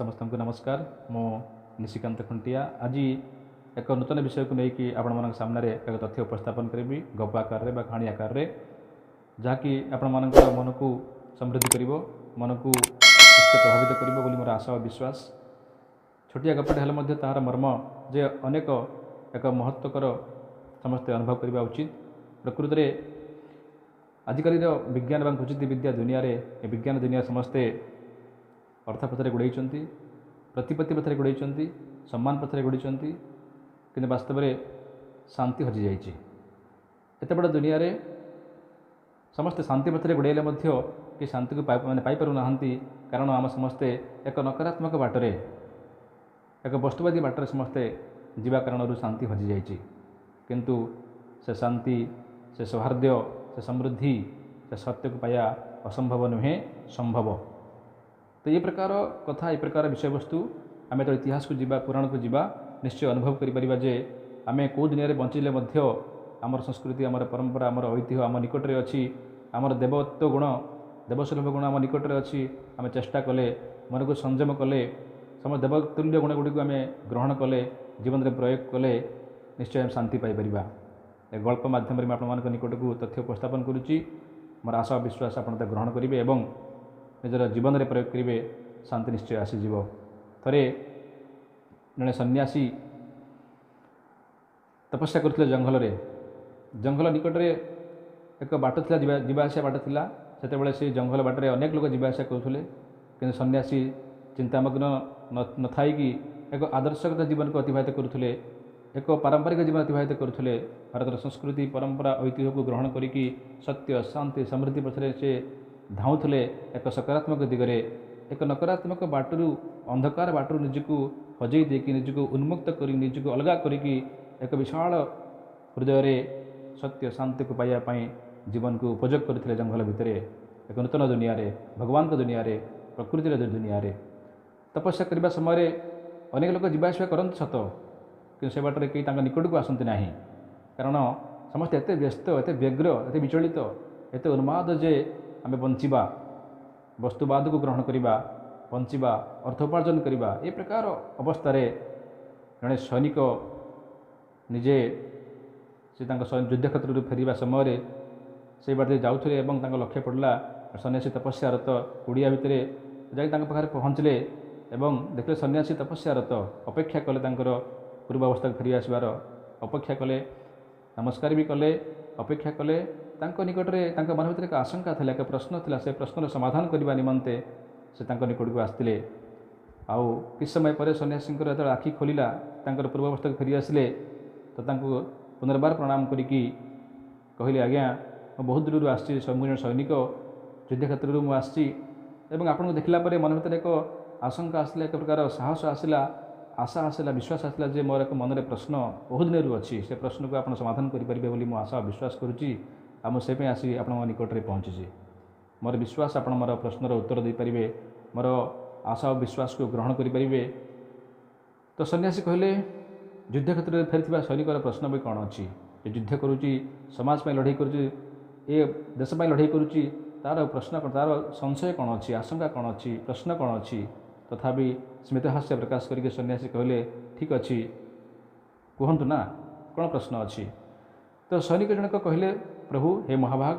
ସମସ୍ତଙ୍କୁ ନମସ୍କାର। ମୁଁ ନିଶିକାନ୍ତ ଖୁଣ୍ଟିଆ। ଆଜି ଏକ ନୂତନ ବିଷୟକୁ ନେଇକି ଆପଣମାନଙ୍କ ସାମ୍ନାରେ ଏକ ତଥ୍ୟ ଉପସ୍ଥାପନ କରିବି ଗପ ଆକାରରେ ବା କାହାଣୀ ଆକାରରେ, ଯାହାକି ଆପଣମାନଙ୍କର ମନକୁ ସମୃଦ୍ଧି କରିବ, ମନକୁ ନିଶ୍ଚୟ ପ୍ରଭାବିତ କରିବ ବୋଲି ମୋର ଆଶା ଓ ବିଶ୍ୱାସ। ଛୋଟିଆ ଗପଟେ ହେଲେ ମଧ୍ୟ ତାହାର ମର୍ମ ଯେ ଅନେକ ଏକ ମହତ୍ତ୍ୱକର, ସମସ୍ତେ ଅନୁଭବ କରିବା ଉଚିତ। ପ୍ରକୃତରେ ଆଜିକାଲିର ବିଜ୍ଞାନ ଏବଂ ପ୍ରଯୁକ୍ତି ବିଦ୍ୟା ଦୁନିଆରେ, ଏ ବିଜ୍ଞାନ ଦୁନିଆ ସମସ୍ତେ ଅର୍ଥ ପଛରେ ଗୋଡ଼େଇଛନ୍ତି, ପ୍ରତିପତ୍ତି ପଛରେ ଗୋଡ଼େଇଛନ୍ତି, ସମ୍ମାନ ପଛରେ ଗୋଡ଼େଇଛନ୍ତି, କିନ୍ତୁ ବାସ୍ତବରେ ଶାନ୍ତି ହଜିଯାଇଛି। ଏତେ ବଡ଼ ଦୁନିଆରେ ସମସ୍ତେ ଶାନ୍ତି ପଛରେ ଗୋଡ଼େଇଲେ ମଧ୍ୟ କି ଶାନ୍ତିକୁ ମାନେ ପାଇପାରୁନାହାନ୍ତି। କାରଣ ଆମେ ସମସ୍ତେ ଏକ ନକାରାତ୍ମକ ବାଟରେ, ଏକ ବସ୍ତୁବାଦୀ ବାଟରେ ସମସ୍ତେ ଯିବା କାରଣରୁ ଶାନ୍ତି ହଜିଯାଇଛି। କିନ୍ତୁ ସେ ଶାନ୍ତି, ସେ ସୌହାର୍ଦ୍ଦ୍ୟ, ସେ ସମୃଦ୍ଧି, ସେ ସତ୍ୟକୁ ପାଇବା ଅସମ୍ଭବ ନୁହେଁ, ସମ୍ଭବ। ତ ଏ ପ୍ରକାର କଥା, ଏ ପ୍ରକାର ବିଷୟବସ୍ତୁ ଆମେ ତ ଇତିହାସକୁ ଯିବା, ପୁରାଣକୁ ଯିବା, ନିଶ୍ଚୟ ଅନୁଭବ କରିପାରିବା ଯେ ଆମେ କେଉଁ ଦୁନିଆରେ ବଞ୍ଚିଲେ ମଧ୍ୟ ଆମର ସଂସ୍କୃତି, ଆମର ପରମ୍ପରା, ଆମର ଐତିହ୍ୟ ଆମ ନିକଟରେ ଅଛି। ଆମର ଦେବତ୍ୱ ଗୁଣ, ଦେବସୁଲଭ ଗୁଣ ଆମ ନିକଟରେ ଅଛି। ଆମେ ଚେଷ୍ଟା କଲେ, ମନକୁ ସଂଯମ କଲେ, ସମସ୍ତ ଦେବତୁଲ୍ୟ ଗୁଣ ଗୁଡ଼ିକୁ ଆମେ ଗ୍ରହଣ କଲେ, ଜୀବନରେ ପ୍ରୟୋଗ କଲେ ନିଶ୍ଚୟ ଆମେ ଶାନ୍ତି ପାଇପାରିବା। ଏ ଗଳ୍ପ ମାଧ୍ୟମରେ ମୁଁ ଆପଣମାନଙ୍କ ନିକଟକୁ ତଥ୍ୟ ଉପସ୍ଥାପନ କରୁଛି। ମୋର ଆଶା ଓ ବିଶ୍ୱାସ, ଆପଣ ତାକୁ ଗ୍ରହଣ କରିବେ ଏବଂ ନିଜର ଜୀବନରେ ପ୍ରୟୋଗ କରିବେ, ଶାନ୍ତି ନିଶ୍ଚୟ ଆସିଯିବ। ଥରେ ଜଣେ ସନ୍ନ୍ୟାସୀ ତପସ୍ୟା କରୁଥିଲେ ଜଙ୍ଗଲରେ। ଜଙ୍ଗଲ ନିକଟରେ ଏକ ବାଟ ଥିଲା, ଯିବା ଆସିବା ବାଟ ଥିଲା। ସେତେବେଳେ ସେ ଜଙ୍ଗଲ ବାଟରେ ଅନେକ ଲୋକ ଯିବା ଆସିବା କରୁଥିଲେ। କିନ୍ତୁ ସନ୍ନ୍ୟାସୀ ଚିନ୍ତାମଗ୍ନ ନଥାଇକି ଏକ ଆଦର୍ଶଗତ ଜୀବନକୁ ଅତିବାହିତ କରୁଥିଲେ, ଏକ ପାରମ୍ପରିକ ଜୀବନ ଅତିବାହିତ କରୁଥିଲେ। ଭାରତର ସଂସ୍କୃତି, ପରମ୍ପରା, ଐତିହ୍ୟକୁ ଗ୍ରହଣ କରିକି ସତ୍ୟ, ଶାନ୍ତି, ସମୃଦ୍ଧି ପଛରେ ସେ ଧାଉଁଥିଲେ ଏକ ସକାରାତ୍ମକ ଦିଗରେ। ଏକ ନକାରାତ୍ମକ ବାଟରୁ, ଅନ୍ଧକାର ବାଟରୁ ନିଜକୁ ହଜେଇ ଦେଇକି, ନିଜକୁ ଉନ୍ମୁକ୍ତ କରି, ନିଜକୁ ଅଲଗା କରିକି ଏକ ବିଶାଳ ହୃଦୟରେ ସତ୍ୟ ଶାନ୍ତିକୁ ପାଇବା ପାଇଁ ଜୀବନକୁ ଉପଯୋଗ କରିଥିଲେ ଜଙ୍ଗଲ ଭିତରେ, ଏକ ନୂତନ ଦୁନିଆରେ, ଭଗବାନଙ୍କ ଦୁନିଆରେ, ପ୍ରକୃତିର ଦୁନିଆରେ। ତପସ୍ୟା କରିବା ସମୟରେ ଅନେକ ଲୋକ ଯିବା ଆସିବା କରନ୍ତି ସତ, କିନ୍ତୁ ସେ ବାଟରେ କେହି ତାଙ୍କ ନିକଟକୁ ଆସନ୍ତି ନାହିଁ। କାରଣ ସମସ୍ତେ ଏତେ ବ୍ୟସ୍ତ, ଏତେ ବ୍ୟଗ୍ର, ଏତେ ବିଚଳିତ, ଏତେ ଉନ୍ମାଦ ଯେ ଆମେ ବଞ୍ଚିବା, ବସ୍ତୁବାଦକୁ ଗ୍ରହଣ କରିବା, ବଞ୍ଚିବା, ଅର୍ଥ ଉପାର୍ଜନ କରିବା। ଏ ପ୍ରକାର ଅବସ୍ଥାରେ ଜଣେ ସୈନିକ ନିଜେ ସେ ତାଙ୍କ ଯୁଦ୍ଧ କ୍ଷେତ୍ରରୁ ଫେରିବା ସମୟରେ ସେଇ ବାଟରେ ଯାଉଥିଲେ ଏବଂ ତାଙ୍କ ଲକ୍ଷ୍ୟ ପଡ଼ିଲା ସନ୍ନ୍ୟାସୀ ତପସ୍ୟାରତ କୁଡ଼ିଆ ଭିତରେ। ଯାଇ ତାଙ୍କ ପାଖରେ ପହଞ୍ଚିଲେ ଏବଂ ଦେଖିଲେ ସନ୍ନ୍ୟାସୀ ତପସ୍ୟାରତ। ଅପେକ୍ଷା କଲେ, ତାଙ୍କର ପୂର୍ବ ଅବସ୍ଥାକୁ ଫେରି ଆସିବାର ଅପେକ୍ଷା କଲେ, ନମସ୍କାର ବି କଲେ, ଅପେକ୍ଷା କଲେ। ତାଙ୍କ ନିକଟରେ ତାଙ୍କ ମନ ଭିତରେ ଏକ ଆଶଙ୍କା ଥିଲା, ଏକ ପ୍ରଶ୍ନ ଥିଲା। ସେ ପ୍ରଶ୍ନର ସମାଧାନ କରିବା ନିମନ୍ତେ ସେ ତାଙ୍କ ନିକଟକୁ ଆସିଥିଲେ। ଆଉ କିଛି ସମୟ ପରେ ସନ୍ନ୍ୟାସୀଙ୍କର ଯେତେବେଳେ ଆଖି ଖୋଲିଲା, ତାଙ୍କର ପୂର୍ବ ଅବସ୍ଥାକୁ ଫେରି ଆସିଲେ, ତ ତାଙ୍କୁ ପୁନର୍ବାର ପ୍ରଣାମ କରିକି କହିଲେ, ଆଜ୍ଞା, ମୁଁ ବହୁତ ଦୂରରୁ ଆସିଛି, ମୁଁ ଜଣେ ସୈନିକ, ଯୁଦ୍ଧ କ୍ଷେତ୍ରରୁ ମୁଁ ଆସିଛି ଏବଂ ଆପଣଙ୍କୁ ଦେଖିଲା ପରେ ମନ ଭିତରେ ଏକ ଆଶଙ୍କା ଆସିଲା, ଏକ ପ୍ରକାର ସାହସ ଆସିଲା, ଆଶା ଆସିଲା, ବିଶ୍ୱାସ ଆସିଲା ଯେ ମୋର ଏକ ମନରେ ପ୍ରଶ୍ନ ବହୁତ ଦିନରୁ ଅଛି, ସେ ପ୍ରଶ୍ନକୁ ଆପଣ ସମାଧାନ କରିପାରିବେ ବୋଲି ମୁଁ ଆଶା ବିଶ୍ୱାସ କରୁଛି। ଆଉ ମୁଁ ସେ ପାଇଁ ଆସି ଆପଣଙ୍କ ନିକଟରେ ପହଞ୍ଚିଛି। ମୋର ବିଶ୍ୱାସ, ଆପଣ ମୋର ପ୍ରଶ୍ନର ଉତ୍ତର ଦେଇପାରିବେ, ମୋର ଆଶା ଓ ବିଶ୍ୱାସକୁ ଗ୍ରହଣ କରିପାରିବେ। ତ ସନ୍ନ୍ୟାସୀ କହିଲେ, ଯୁଦ୍ଧ କ୍ଷେତ୍ରରେ ଫେରିଥିବା ସୈନିକର ପ୍ରଶ୍ନ ବି କ'ଣ ଅଛି? ଏ ଯୁଦ୍ଧ କରୁଛି, ସମାଜ ପାଇଁ ଲଢ଼େଇ କରୁଛି, ଏ ଦେଶ ପାଇଁ ଲଢ଼େଇ କରୁଛି, ତା'ର ପ୍ରଶ୍ନ କ'ଣ? ତା'ର ସଂଶୟ କ'ଣ ଅଛି? ଆଶଙ୍କା କ'ଣ ଅଛି? ପ୍ରଶ୍ନ କ'ଣ ଅଛି? ତଥାପି ସ୍ମିତହାସ୍ୟ ପ୍ରକାଶ କରିକି ସନ୍ନ୍ୟାସୀ କହିଲେ, ଠିକ୍ ଅଛି, କୁହନ୍ତୁ ନା, କ'ଣ ପ୍ରଶ୍ନ ଅଛି? ତ ସୈନିକ ଜଣକ କହିଲେ, ପ୍ରଭୁ, ହେ ମହାଭାଗ,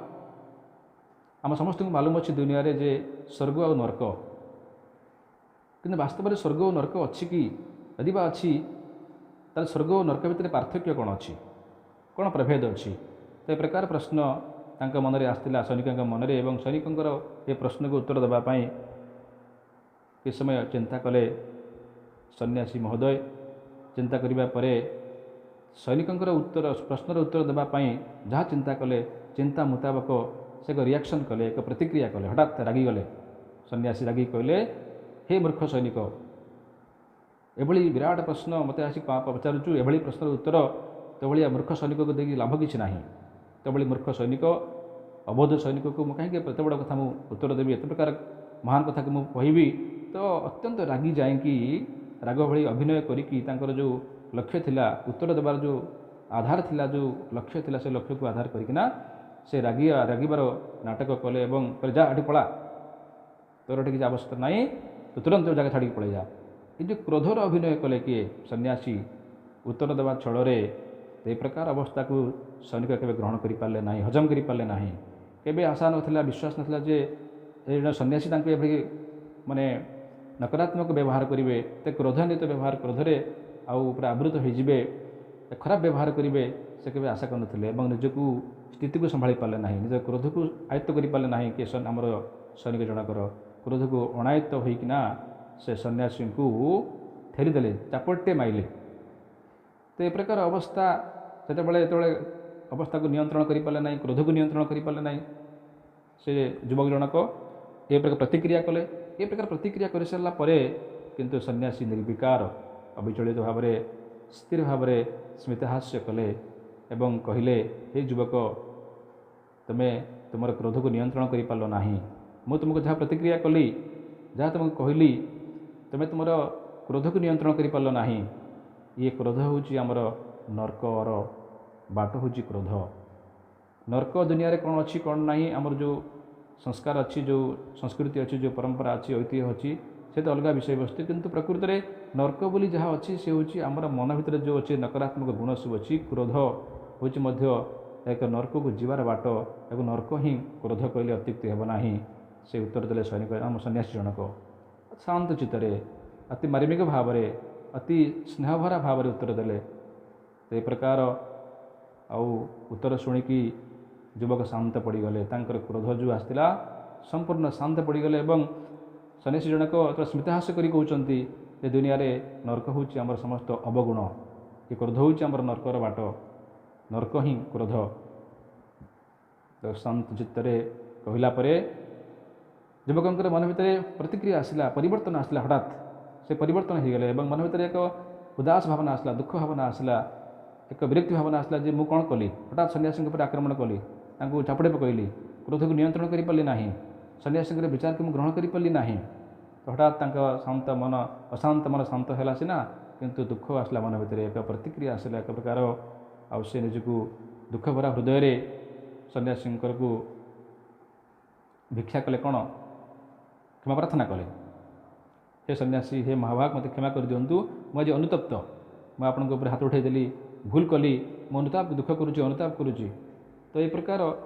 ଆମ ସମସ୍ତଙ୍କୁ ମାଲୁମ ଅଛି ଦୁନିଆରେ ଯେ ସ୍ୱର୍ଗ ଆଉ ନର୍କ। କିନ୍ତୁ ବାସ୍ତବରେ ସ୍ୱର୍ଗ ଓ ନର୍କ ଅଛି କି? ଯଦି ବା ଅଛି, ତାହେଲେ ସ୍ୱର୍ଗ ଓ ନର୍କ ଭିତରେ ପାର୍ଥକ୍ୟ କ'ଣ ଅଛି? କ'ଣ ପ୍ରଭେଦ ଅଛି? ତ ଏ ପ୍ରକାର ପ୍ରଶ୍ନ ତାଙ୍କ ମନରେ ଆସିଥିଲା, ସୈନିକଙ୍କ ମନରେ। ଏବଂ ସୈନିକଙ୍କର ଏ ପ୍ରଶ୍ନକୁ ଉତ୍ତର ଦେବା ପାଇଁ କିଛି ସମୟ ଚିନ୍ତା କଲେ ସନ୍ନ୍ୟାସୀ ମହୋଦୟ। ଚିନ୍ତା କରିବା ପରେ ସୈନିକଙ୍କର ଉତ୍ତର, ପ୍ରଶ୍ନର ଉତ୍ତର ଦେବା ପାଇଁ ଯାହା ଚିନ୍ତା କଲେ, ଚିନ୍ତା ମୁତାବକ ସେ ଏକ ରିଆକ୍ସନ୍ କଲେ, ଏକ ପ୍ରତିକ୍ରିୟା କଲେ। ହଠାତ୍ ରାଗିଗଲେ ସନ୍ନ୍ୟାସୀ। ରାଗି କହିଲେ, ହେ ମୂର୍ଖ ସୈନିକ, ଏଭଳି ବିରାଟ ପ୍ରଶ୍ନ ମୋତେ ଆସି ପଚାରୁଛୁ। ଏଭଳି ପ୍ରଶ୍ନର ଉତ୍ତର ତୋ ଭଳିଆ ମୂର୍ଖ ସୈନିକକୁ ଦେଇକି ଲାଭ କିଛି ନାହିଁ। ତୋ ଭଳି ମୂର୍ଖ ସୈନିକ, ଅବୋଧ ସୈନିକକୁ ମୁଁ କାହିଁକି ଏତେ ବଡ଼ କଥା ମୁଁ ଉତ୍ତର ଦେବି? ଏତେ ପ୍ରକାର ମହାନ କଥାକୁ ମୁଁ କହିବି? ତ ଅତ୍ୟନ୍ତ ରାଗି ଯାଇକି, ରାଗ ଭଳି ଅଭିନୟ କରିକି ତାଙ୍କର ଯେଉଁ ଲକ୍ଷ୍ୟ ଥିଲା, ଉତ୍ତର ଦେବାର ଯେଉଁ ଆଧାର ଥିଲା, ଯେଉଁ ଲକ୍ଷ୍ୟ ଥିଲା, ସେ ଲକ୍ଷ୍ୟକୁ ଆଧାର କରିକିନା ସେ ରାଗିବାର ନାଟକ କଲେ ଏବଂ କହିଲେ, ଯା, ଏଠି ପଳା, ତୋର ଏଠି କିଛି ଆବଶ୍ୟକତା ନାହିଁ। ତୁ ତୁରନ୍ତ ଜାଗା ଛାଡ଼ିକି ପଳେଇ ଯା। ଏ ଯେଉଁ କ୍ରୋଧର ଅଭିନୟ କଲେ କିଏ ସନ୍ନ୍ୟାସୀ, ଉତ୍ତର ଦେବା ଛଳରେ ଏ ପ୍ରକାର ଅବସ୍ଥାକୁ ସୈନିକ କେବେ ଗ୍ରହଣ କରିପାରିଲେ ନାହିଁ, ହଜମ କରିପାରିଲେ ନାହିଁ। କେବେ ଆଶା ନଥିଲା, ବିଶ୍ୱାସ ନଥିଲା ଯେ ଏ ଜଣେ ସନ୍ନ୍ୟାସୀ ତାଙ୍କୁ ଏଭଳି ମାନେ ନକାରାତ୍ମକ ବ୍ୟବହାର କରିବେ, ଏତେ କ୍ରୋଧାନ୍ୱିତ ବ୍ୟବହାର, କ୍ରୋଧରେ ଆଉ ପୁରା ଆବୃତ ହୋଇଯିବେ, ଖରାପ ବ୍ୟବହାର କରିବେ, ସେ କେବେ ଆଶା କରିନଥିଲେ ଏବଂ ନିଜକୁ ସ୍ଥିତିକୁ ସମ୍ଭାଳି ପାରିଲେ ନାହିଁ, ନିଜ କ୍ରୋଧକୁ ଆୟତ୍ତ କରିପାରିଲେ ନାହିଁ। କିଏ ଆମର ସୈନିକ ଜଣକର କ୍ରୋଧକୁ ଅଣାୟତ୍ତ ହୋଇକିନା ସେ ସନ୍ନ୍ୟାସୀଙ୍କୁ ଠେଲିଦେଲେ, ଚାପଟେ ମାଇଲେ। ତ ଏ ପ୍ରକାର ଅବସ୍ଥା ସେତେବେଳେ ଯେତେବେଳେ ଅବସ୍ଥାକୁ ନିୟନ୍ତ୍ରଣ କରିପାରିଲେ ନାହିଁ, କ୍ରୋଧକୁ ନିୟନ୍ତ୍ରଣ କରିପାରିଲେ ନାହିଁ, ସେ ଯୁବକ ଜଣକ ଏ ପ୍ରକାର ପ୍ରତିକ୍ରିୟା କଲେ। ଏ ପ୍ରକାର ପ୍ରତିକ୍ରିୟା କରିସାରିଲା ପରେ କିନ୍ତୁ ସନ୍ନ୍ୟାସୀ ନିର୍ବିକାର ଅବିଚଳିତ ଭାବରେ ସ୍ଥିର ଭାବରେ ସ୍ମିତହାସ୍ୟ କଲେ ଏବଂ କହିଲେ, ହେ ଯୁବକ, ତୁମେ ତୁମର କ୍ରୋଧକୁ ନିୟନ୍ତ୍ରଣ କରିପାରିଲ ନାହିଁ। ମୁଁ ତୁମକୁ ଯାହା ପ୍ରତିକ୍ରିୟା କଲି, ଯାହା ତୁମକୁ କହିଲି, ତୁମେ ତୁମର କ୍ରୋଧକୁ ନିୟନ୍ତ୍ରଣ କରିପାରିଲ ନାହିଁ। ଇଏ କ୍ରୋଧ ହେଉଛି ଆମର ନର୍କର ବାଟ, ହେଉଛି କ୍ରୋଧ। ନର୍କ ଦୁନିଆରେ କ'ଣ ଅଛି କ'ଣ ନାହିଁ, ଆମର ଯେଉଁ ସଂସ୍କାର ଅଛି, ଯେଉଁ ସଂସ୍କୃତି ଅଛି, ଯେଉଁ ପରମ୍ପରା ଅଛି, ଐତିହ୍ୟ ଅଛି, ସେ ତ ଅଲଗା ବିଷୟବସ୍ତୁ। କିନ୍ତୁ ପ୍ରକୃତରେ ନର୍କ ବୋଲି ଯାହା ଅଛି ସେ ହେଉଛି ଆମର ମନ ଭିତରେ ଯେଉଁ ଅଛି ନକାରାତ୍ମକ ଗୁଣ ସବୁ ଅଛି। କ୍ରୋଧ ହେଉଛି ମଧ୍ୟ ଏକ ନର୍କକୁ ଯିବାର ବାଟ ଏବଂ ନର୍କ ହିଁ କ୍ରୋଧ କହିଲେ ଅତ୍ୟୁକ୍ତି ହେବ ନାହିଁ। ସେ ଉତ୍ତର ଦେଲେ ସୈନିକ ଆମ ସନ୍ନ୍ୟାସୀ ଜଣକ ଶାନ୍ତ ଚିତ୍ତରେ, ଅତି ମାର୍ମିକ ଭାବରେ, ଅତି ସ୍ନେହଭରା ଭାବରେ ଉତ୍ତର ଦେଲେ। ତ ଏ ପ୍ରକାର ଆଉ ଉତ୍ତର ଶୁଣିକି ଯୁବକ ଶାନ୍ତ ପଡ଼ିଗଲେ। ତାଙ୍କର କ୍ରୋଧ ଯେଉଁ ଆସିଥିଲା ସମ୍ପୂର୍ଣ୍ଣ ଶାନ୍ତ ପଡ଼ିଗଲେ ଏବଂ ସନ୍ନ୍ୟାସୀ ଜଣକ ସ୍ମିତହାସ କରି କହୁଛନ୍ତି ଯେ ଦୁନିଆରେ ନର୍କ ହେଉଛି ଆମର ସମସ୍ତ ଅବଗୁଣ, ଏ କ୍ରୋଧ ହେଉଛି ଆମର ନର୍କର ବାଟ, ନର୍କ ହିଁ କ୍ରୋଧ। ତ ଶାନ୍ତ ଚିତ୍ତରେ କହିଲା ପରେ ଯୁବକଙ୍କର ମନ ଭିତରେ ପ୍ରତିକ୍ରିୟା ଆସିଲା, ପରିବର୍ତ୍ତନ ଆସିଲା। ହଠାତ୍ ସେ ପରିବର୍ତ୍ତନ ହୋଇଗଲେ ଏବଂ ମନ ଭିତରେ ଏକ ଉଦାସ ଭାବନା ଆସିଲା, ଦୁଃଖ ଭାବନା ଆସିଲା, ଏକ ବିରକ୍ତି ଭାବନା ଆସିଲା ଯେ ମୁଁ କ'ଣ କଲି, ହଠାତ୍ ସନ୍ନ୍ୟାସୀଙ୍କ ଉପରେ ଆକ୍ରମଣ କଲି, ତାଙ୍କୁ ଚାପୁଡ଼େ ପକାଇଲି, କ୍ରୋଧକୁ ନିୟନ୍ତ୍ରଣ କରିପାରିଲି ନାହିଁ, ସନ୍ନ୍ୟାସୀଙ୍କର ବିଚାରକୁ ମୁଁ ଗ୍ରହଣ କରିପାରିଲି ନାହିଁ। ତ ହଠାତ୍ ତାଙ୍କ ଶାନ୍ତ ମନ, ଅଶାନ୍ତ ମନ ଶାନ୍ତ ହେଲା ସିନା, କିନ୍ତୁ ଦୁଃଖ ଆସିଲା ମନ ଭିତରେ, ଏକ ପ୍ରତିକ୍ରିୟା ଆସିଲା ଏକ ପ୍ରକାର। ଆଉ ସେ ନିଜକୁ ଦୁଃଖ ଭରା ହୃଦୟରେ ସନ୍ନ୍ୟାସୀଙ୍କରକୁ ଭିକ୍ଷା କଲେ, କ'ଣ କ୍ଷମା ପ୍ରାର୍ଥନା କଲେ। ହେ ସନ୍ନ୍ୟାସୀ, ହେ ମହାଭାଗ, ମୋତେ କ୍ଷମା କରିଦିଅନ୍ତୁ, ମୁଁ ଆଜି ଅନୁତପ୍ତ, ମୁଁ ଆପଣଙ୍କ ଉପରେ ହାତ ଉଠାଇଦେଲି, ଭୁଲ କଲି, ମୁଁ ଅନୁତାପ ଦୁଃଖ କରୁଛି, ଅନୁତାପ କରୁଛି। ତ ଏ ପ୍ରକାର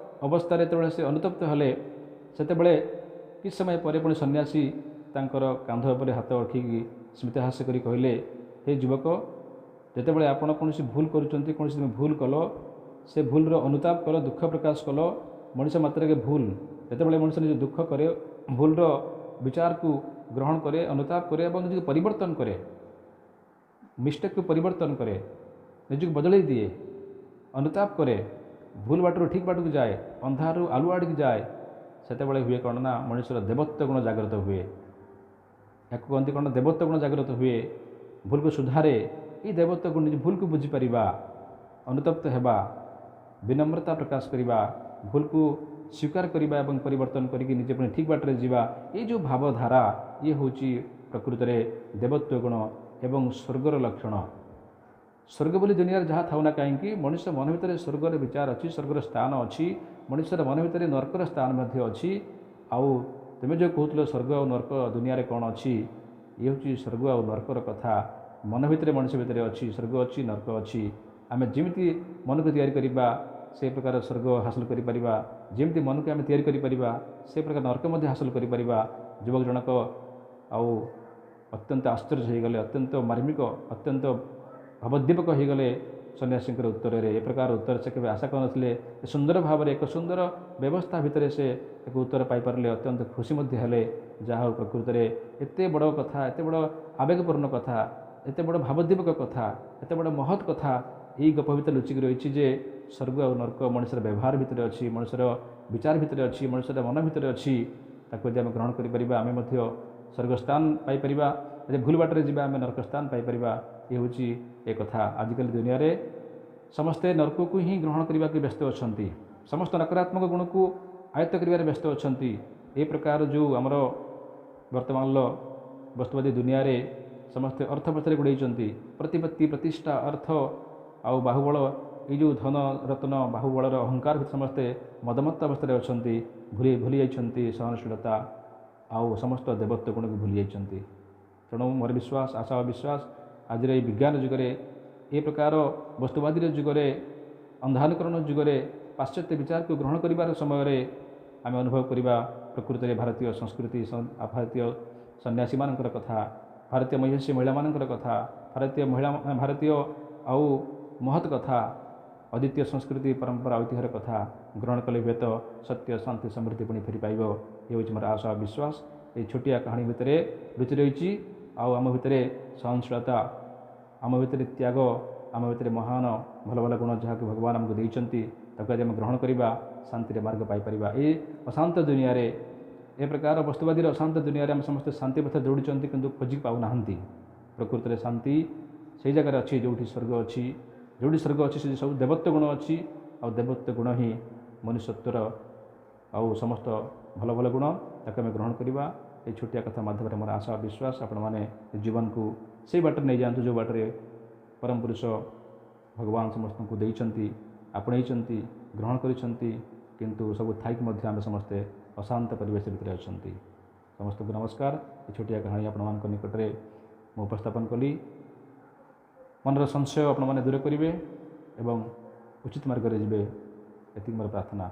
ଅବସ୍ଥାରେ ଯେତେବେଳେ ସେ ଅନୁତପ୍ତ ହେଲେ, ସେତେବେଳେ କିଛି ସମୟ ପରେ ପୁଣି ସନ୍ନ୍ୟାସୀ ତାଙ୍କର କାନ୍ଧ ଉପରେ ହାତ ରଖିକି ସ୍ମିତହାସ୍ୟ କରି କହିଲେ, ହେ ଯୁବକ, ଯେତେବେଳେ ଆପଣ କୌଣସି ଭୁଲ କରୁଛନ୍ତି, କୌଣସି ତୁମେ ଭୁଲ କଲ, ସେ ଭୁଲର ଅନୁତାପ କଲ, ଦୁଃଖ ପ୍ରକାଶ କଲ। ମଣିଷ ମାତ୍ରକେ ଭୁଲ, ଯେତେବେଳେ ମଣିଷ ନିଜ ଦୁଃଖ କରେ, ଭୁଲର ବିଚାରକୁ ଗ୍ରହଣ କରେ, ଅନୁତାପ କରେ ଏବଂ ନିଜକୁ ପରିବର୍ତ୍ତନ କରେ, ମିଷ୍ଟେକ୍କୁ ପରିବର୍ତ୍ତନ କରେ, ନିଜକୁ ବଦଳେଇ ଦିଏ, ଅନୁତାପ କରେ, ଭୁଲ ବାଟରୁ ଠିକ୍ ବାଟକୁ ଯାଏ, ଅନ୍ଧାରରୁ ଆଲୁଅ ଆଡ଼ିକି ଯାଏ, ସେତେବେଳେ ହୁଏ କ'ଣ ନା ମଣିଷର ଦେବତ୍ୱ ଗୁଣ ଜାଗ୍ରତ ହୁଏ। ଏହାକୁ କହନ୍ତି କ'ଣ, ଦେବତ୍ୱ ଗୁଣ ଜାଗ୍ରତ ହୁଏ, ଭୁଲକୁ ସୁଧାରେ। ଏଇ ଦେବତ୍ୱ ଗୁଣ, ନିଜ ଭୁଲକୁ ବୁଝିପାରିବା, ଅନୁତପ୍ତ ହେବା, ବିନମ୍ରତା ପ୍ରକାଶ କରିବା, ଭୁଲକୁ ସ୍ୱୀକାର କରିବା ଏବଂ ପରିବର୍ତ୍ତନ କରିକି ନିଜେ ପୁଣି ଠିକ୍ ବାଟରେ ଯିବା, ଏଇ ଯେଉଁ ଭାବଧାରା, ଇଏ ହେଉଛି ପ୍ରକୃତରେ ଦେବତ୍ୱ ଗୁଣ ଏବଂ ସ୍ୱର୍ଗର ଲକ୍ଷଣ। ସ୍ୱର୍ଗ ବୋଲି ଦୁନିଆରେ ଯାହା ଥାଉ ନା କାହିଁକି, ମଣିଷ ମନ ଭିତରେ ସ୍ୱର୍ଗର ବିଚାର ଅଛି, ସ୍ୱର୍ଗର ସ୍ଥାନ ଅଛି, ମଣିଷର ମନ ଭିତରେ ନର୍କର ସ୍ଥାନ ମଧ୍ୟ ଅଛି। ଆଉ ତୁମେ ଯେଉଁ କହୁଥିଲ ସ୍ୱର୍ଗ ଆଉ ନର୍କ ଦୁନିଆରେ କ'ଣ ଅଛି, ଇଏ ହେଉଛି ସ୍ୱର୍ଗ ଆଉ ନର୍କର କଥା। ମନ ଭିତରେ, ମଣିଷ ଭିତରେ ଅଛି, ସ୍ୱର୍ଗ ଅଛି, ନର୍କ ଅଛି। ଆମେ ଯେମିତି ମନକୁ ତିଆରି କରିବା ସେ ପ୍ରକାର ସ୍ୱର୍ଗ ହାସଲ କରିପାରିବା, ଯେମିତି ମନକୁ ଆମେ ତିଆରି କରିପାରିବା ସେ ପ୍ରକାର ନର୍କ ମଧ୍ୟ ହାସଲ କରିପାରିବା। ଯୁବକ ଜଣକ ଆଉ ଅତ୍ୟନ୍ତ ଆଶ୍ଚର୍ଯ୍ୟ ହୋଇଗଲେ, ଅତ୍ୟନ୍ତ ମାର୍ମିକ, ଅତ୍ୟନ୍ତ ଭାବୋଦ୍ଦୀପକ ହୋଇଗଲେ ସନ୍ନ୍ୟାସୀଙ୍କର ଉତ୍ତରରେ। ଏ ପ୍ରକାର ଉତ୍ତର ସେ କେବେ ଆଶା କରିନଥିଲେ। ସୁନ୍ଦର ଭାବରେ ଏକ ସୁନ୍ଦର ବ୍ୟବସ୍ଥା ଭିତରେ ସେ ଏକ ଉତ୍ତର ପାଇପାରିଲେ, ଅତ୍ୟନ୍ତ ଖୁସି ମଧ୍ୟ ହେଲେ। ଯାହା ହେଉ ପ୍ରକୃତରେ ଏତେ ବଡ଼ କଥା, ଏତେ ବଡ଼ ଆବେଗପୂର୍ଣ୍ଣ କଥା, ଏତେ ବଡ଼ ଭାବୋଦ୍ଦୀପକ କଥା, ଏତେ ବଡ଼ ମହତ୍ କଥା ଏଇ ଗପ ଭିତରେ ଲୁଚିକି ରହିଛି ଯେ ସ୍ୱର୍ଗ ଆଉ ନର୍କ ମଣିଷର ବ୍ୟବହାର ଭିତରେ ଅଛି, ମଣିଷର ବିଚାର ଭିତରେ ଅଛି, ମଣିଷର ମନ ଭିତରେ ଅଛି। ତାକୁ ଯଦି ଆମେ ଗ୍ରହଣ କରିପାରିବା, ଆମେ ମଧ୍ୟ ସ୍ୱର୍ଗସ୍ଥାନ ପାଇପାରିବା। ଯଦି ଭୁଲ ବାଟରେ ଯିବା, ଆମେ ନର୍କ ସ୍ଥାନ ପାଇପାରିବା। ଏ ହେଉଛି ଏ କଥା। ଆଜିକାଲି ଦୁନିଆରେ ସମସ୍ତେ ନର୍କକୁ ହିଁ ଗ୍ରହଣ କରିବାକୁ ବ୍ୟସ୍ତ ଅଛନ୍ତି, ସମସ୍ତ ନକାରାତ୍ମକ ଗୁଣକୁ ଆୟତ୍ତ କରିବାରେ ବ୍ୟସ୍ତ ଅଛନ୍ତି। ଏ ପ୍ରକାର ଯେଉଁ ଆମର ବର୍ତ୍ତମାନର ବସ୍ତୁବାଦୀ ଦୁନିଆରେ ସମସ୍ତେ ଅର୍ଥ ପଛରେ ଗୋଡ଼େଇଛନ୍ତି, ପ୍ରତିପତ୍ତି, ପ୍ରତିଷ୍ଠା, ଅର୍ଥ ଆଉ ବାହୁବଳ, ଏଇ ଯେଉଁ ଧନ ରତ୍ନ ବାହୁବଳର ଅହଙ୍କାର ଭିତରେ ସମସ୍ତେ ମଦମତ୍ତ ଅବସ୍ଥାରେ ଅଛନ୍ତି, ଭୁଲି ଯାଇଛନ୍ତି ସହନଶୀଳତା, ଆଉ ସମସ୍ତ ଦେବତ୍ୱ ଗୁଣକୁ ଭୁଲି ଯାଇଛନ୍ତି। ତେଣୁ ମୋର ବିଶ୍ୱାସ, ଆଶା ଓ ବିଶ୍ୱାସ, ଆଜିର ଏଇ ବିଜ୍ଞାନ ଯୁଗରେ, ଏ ପ୍ରକାର ବସ୍ତୁବାଦୀର ଯୁଗରେ, ଅନ୍ଧାନୁକରଣ ଯୁଗରେ, ପାଶ୍ଚାତ୍ୟ ବିଚାରକୁ ଗ୍ରହଣ କରିବାର ସମୟରେ ଆମେ ଅନୁଭବ କରିବା ପ୍ରକୃତରେ ଭାରତୀୟ ସଂସ୍କୃତି, ଭାରତୀୟ ସନ୍ନ୍ୟାସୀମାନଙ୍କର କଥା, ଭାରତୀୟ ମହିଷୀ ମହିଳାମାନଙ୍କର କଥା, ଭାରତୀୟ ମହିଳା, ଭାରତୀୟ ଆଉ ମହତ୍ କଥା, ଅଦ୍ୱିତୀୟ ସଂସ୍କୃତି, ପରମ୍ପରା, ଐତିହ୍ୟର କଥା ଗ୍ରହଣ କଲେ ହୁଏତ ସତ୍ୟ, ଶାନ୍ତି, ସମୃଦ୍ଧି ପୁଣି ଫେରି ପାଇବ। ଏ ହେଉଛି ମୋର ଆଶା, ବିଶ୍ୱାସ। ଏଇ ଛୋଟିଆ କାହାଣୀ ଭିତରେ ଲୁଚି ରହିଛି ଆଉ ଆମ ଭିତରେ ସହନଶୀଳତା, ଆମ ଭିତରେ ତ୍ୟାଗ, ଆମ ଭିତରେ ମହାନ ଭଲ ଭଲ ଗୁଣ ଯାହାକୁ ଭଗବାନ ଆମକୁ ଦେଇଛନ୍ତି, ତାକୁ ଆଜି ଆମେ ଗ୍ରହଣ କରିବା, ଶାନ୍ତିରେ ମାର୍ଗ ପାଇପାରିବା। ଏ ଅଶାନ୍ତ ଦୁନିଆରେ, ଏ ପ୍ରକାର ବସ୍ତୁବାଦୀର ଅଶାନ୍ତ ଦୁନିଆରେ ଆମେ ସମସ୍ତେ ଶାନ୍ତି ପଥ ଦୌଡ଼ୁଛନ୍ତି, କିନ୍ତୁ ଖୋଜି ପାଉନାହାନ୍ତି। ପ୍ରକୃତରେ ଶାନ୍ତି ସେଇ ଜାଗାରେ ଅଛି ଯେଉଁଠି ସ୍ୱର୍ଗ ଅଛି। ଯେଉଁଠି ସ୍ୱର୍ଗ ଅଛି ସେଠି ସବୁ ଦେବତ୍ୱ ଗୁଣ ଅଛି, ଆଉ ଦେବତ୍ୱ ଗୁଣ ହିଁ ମନୁଷ୍ୟତ୍ୱର ଆଉ ସମସ୍ତ ଭଲ ଭଲ ଗୁଣ, ତାକୁ ଆମେ ଗ୍ରହଣ କରିବା। ଏଇ ଛୋଟିଆ କଥା ମାଧ୍ୟମରେ ମୋର ଆଶା, ବିଶ୍ୱାସ, ଆପଣମାନେ ଜୀବନକୁ ସେଇ ବାଟରେ ନେଇଯାଆନ୍ତୁ ଯେଉଁ ବାଟରେ ପରମ ପୁରୁଷ ଭଗବାନ ସମସ୍ତଙ୍କୁ ଦେଇଛନ୍ତି, ଆପଣେଇଛନ୍ତି, ଗ୍ରହଣ କରିଛନ୍ତି। କିନ୍ତୁ ସବୁ ଥାଇକି ମଧ୍ୟ ଆମେ ସମସ୍ତେ ଅଶାନ୍ତ ପରିବେଶ ଭିତରେ ଅଛନ୍ତି। ସମସ୍ତଙ୍କୁ ନମସ୍କାର। ଏ ଛୋଟିଆ କାହାଣୀ ଆପଣମାନଙ୍କ ନିକଟରେ ମୁଁ ଉପସ୍ଥାପନ କଲି। ମନର ସଂଶୟ ଆପଣମାନେ ଦୂର କରିବେ ଏବଂ ଉଚିତ ମାର୍ଗରେ ଯିବେ, ଏତିକି ମୋର ପ୍ରାର୍ଥନା।